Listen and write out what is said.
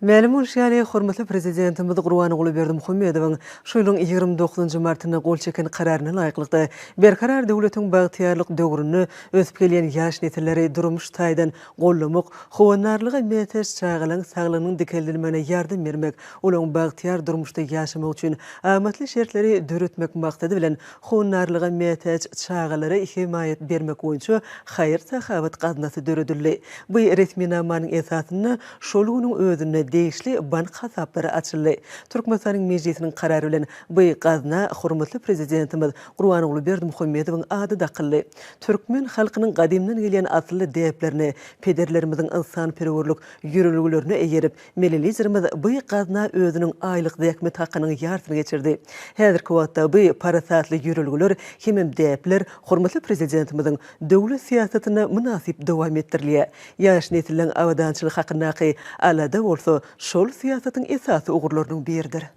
Mälim bolşy ýaly, hormatly Prezidentimiz Gurbanguly Berdimuhamedowyň şu ýylyň 29 martynda gol çeken Kararyna laýyklykda, Berkarar döwletiň bagtyýarlyk döwründe ösüp gelýän ýaş nesilleri durmuş taýdan goldamak, howandarlyga mätäç çagalaryň saglygynyň dikeldilmegine ýardam bermek, olaryň bagtyýar durmuşda ýaşamagy üçin amatly şertleri döretmek maksady bilen, howandarlyga mätäç çagalara hemaýat bermek boýunça haýyr-sahawat gaznasy döredildi. Bu resminamanyň esasynda şol günüň özünde degişli bank hasaplary açyldy. Türkmenistanyň Mejlisiniň Karary bilen bu gazna hormatly Prezidentimiz Gurbanguly Berdimuhamedowyň ady dakyldy. Türkmen halkynyň gadymdan gelýän asylly däplerine, pederlerimiziň ynsanperwerlik ýörelgelerine eýerip, Milli Liderimiz bu gazna özüniň aýlyk zähmet hakynyň ýarsyny geçirdi. Häzirki wagtda bu parasatly ýörelgeler hemem däpler hormatly Prezidentimiziň döwlet syýasatynda mynasyp dowam etdirilýär. Ýaş nesliň abadançylygy hakyndaky alada bolsa şol syýasatyň esasy ugurlarynyň biridir.